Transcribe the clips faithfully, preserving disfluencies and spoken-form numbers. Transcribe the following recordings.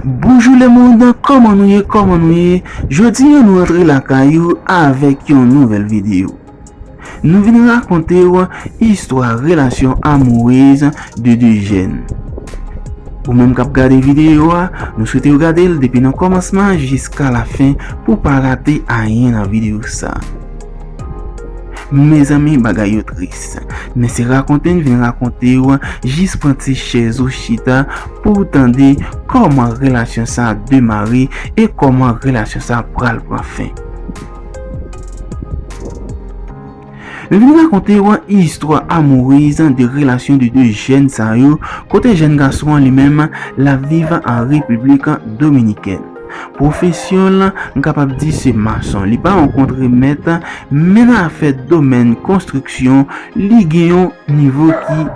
Bonjou lemonn, kòman nou ye, kòman nou ye? Jodi a nou rantre lakay ou avèk yon nouvèl videyo. Nou vin rakonte w istwa relasyon amourez de de jèn. Ou menm k ap gade videyo a, nou swete w gade l depi nan kòmansman jiska lafen pou w pa rate anyen nan videyo sa. Mezanmi, bagay yo tris. Men se rakonte n vin rakonte w, jis pran ti chèz ou chita pou w tande kòman relasyon sa demare e kòman relasyon sa pral pran fen. Nou vin rakonte w istwa amourez de relasyon de de jèn sa yo, kote jèn gason an li menm l ap viv an Repiblik Dominikèn. Pwofesyon l, m kapab di se mason. Li pa yon kontremèt, men nan afè domèn konstriksyon, li gen yon nivo ki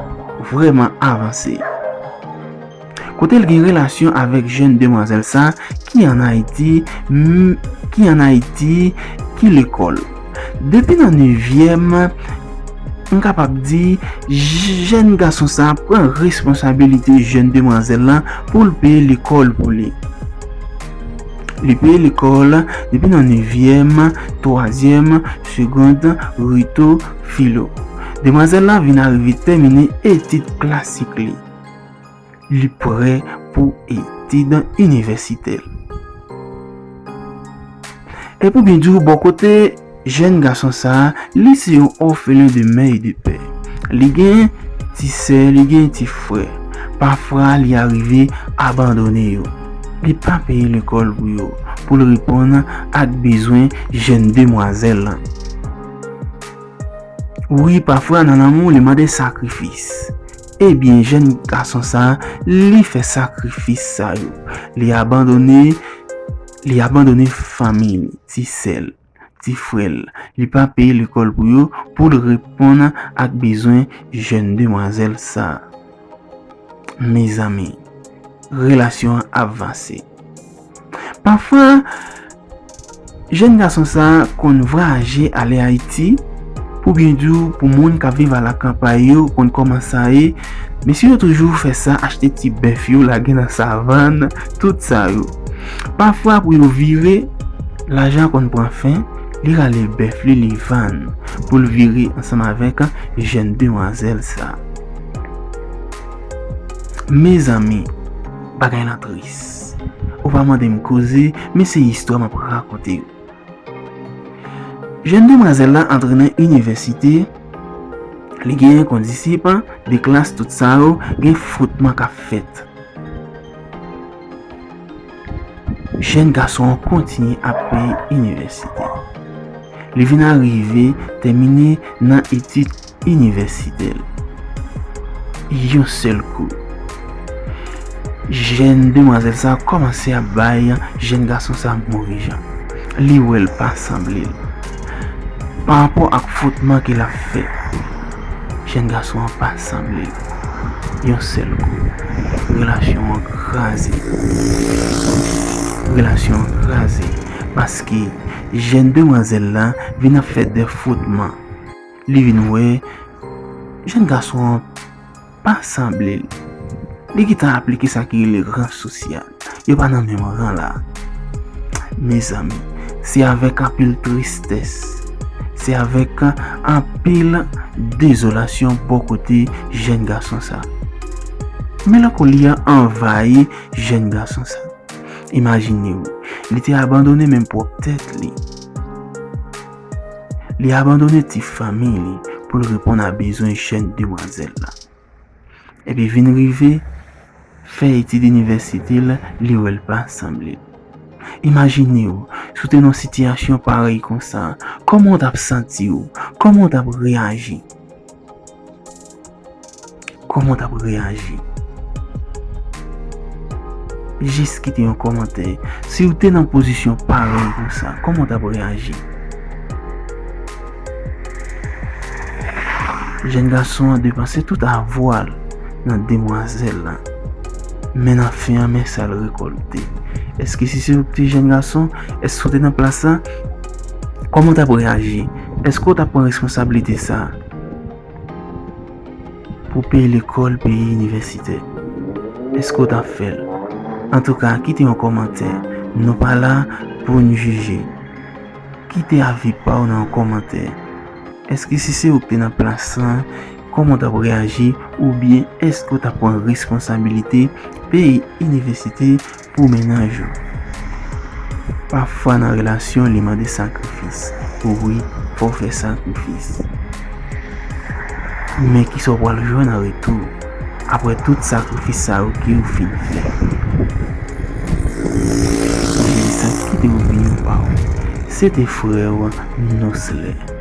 vrèman avanse. Kote l gen relasyon avèk jèn demwazèl sa ki ann Ayiti, m, ki ann Ayiti, ki lekòl. Depi nan nevyèm, m kapab di, j, jèn gason sa pran responsabilite jèn demwazèl la pou l peye lekòl pou li. Li peye lekòl depi nan nevyèm, twazyèm, segond, rito, filo. Demwazèl la vin arive tèmine etid klasik li. Li prè pou etid inivèsitè l. E pou byen di w, bò kote jèn gason sa a, li se yon òfelen de mè e de pè. Li gen ti sè, li gen ti frè. Pafwa, li arive abandone yo. Li pa peye lekòl pou yo, pou l reponn ak bezwen jèn demwazèl lan. Wi, pafwa nan lanmou, li mande sakrifis. Ebyen, jèn gason sa a, li fè sakrifis sa yo. Li abandone, li abandone fanmi li, ti sè l, ti frè l. Li pa peye lekòl pou yo, pou l reponn ak bezwen jèn demwazèl sa a. Mezanmi, relasyon an ap vanse. Pafwa, jèn gason sa a konn vwayaje ale Ayiti, pou byen di w, pou moun k ap viv alakanpay yo konn kòman sa ye. Mesye yo toujou fè sa, achte ti bèf yo, lage nan savann, tout sa yo. Pafwa, pou yo vire, lajan konn pran fen, li rale bèf li, li vann, pou l vire ansanm avèk jèn demwazèl sa. Mezanmi, bagay lan tris. Ou pa mande m koze, men se istwa m ap rakonte w. Jèn demwazèl la antre nan inivèsite, li genyen kondisip, de klas, tout sa yo, gen fwotman k ap fèt. Jèn gason an kontinye ap peye inivèsite. Li vin arive tèmine nan etid inivèsitè l. Yon sèl kou, jèn demwazèl sa kòmanse ap bay jèn gason sa move jan. Li wè l pa sanble l. Pa rapò ak fwotman ke l ap fè, jèn gason an pa sanble l. Yon sèl kou, relasyon an kraze. Relasyon an kraze paske jèn demwazèl la vin ap fè de fwotman. Li vin wè jèn gason an pa sanble l. Li gentan aplike sa ki rele ran sosyal. Yo pa nan menm ran la. Mezanmi, se avèk anpil tristès, se avèk anpil dezolasyon bò kote jèn gason sa. Melankoli an anvayi jèn gason sa. Imajine w, li te abandone menm pwòp tèt li. Li abandone ti fanmi li pou l reponn a bezwen jèn demwazèl la. Epi vin rive, fè etid inivèsite l, li wè l pa sanble l. Imajine w, si w te nan yon sitiyasyon parèy konsa, kòman w t ap santi w? Kòman w t ap reyaji? Kòman w t ap reyaji? Jis kite yon kòmantè. Si w te nan pozisyon parèy konsa, kòman w t ap reyaji? Jèn gason an depanse tout avwa l nan demwazèl la. Men nan fen an, men sa l rekòlte. Èske si se ou ki te jèn gason, èske w te nan plas la, kòman w t ap reyaji? Èske w t ap pran responsablite sa a? Pou peye lekòl, peye inivèsitè. Èske w t ap fè l? Antouka, kite yon kòmantè. Nou pa la pou n jije. Kite avi pa w nan yon kòmantè. Èske si se ou ki te nan plas lan, kòman w t ap reyaji? Oubyen èske w t ap pran responsabilite peye inivèsite pou mennaj ou? Pafwa nan relasyon, li mande sakrifis. Wi, fò w fè sakrifis. Men kisa w pral jwenn an retou apre tout sakrifis sa yo ke w fin fè? Jezi Kris, kite opinyon pa w. Se te frè w Noslè.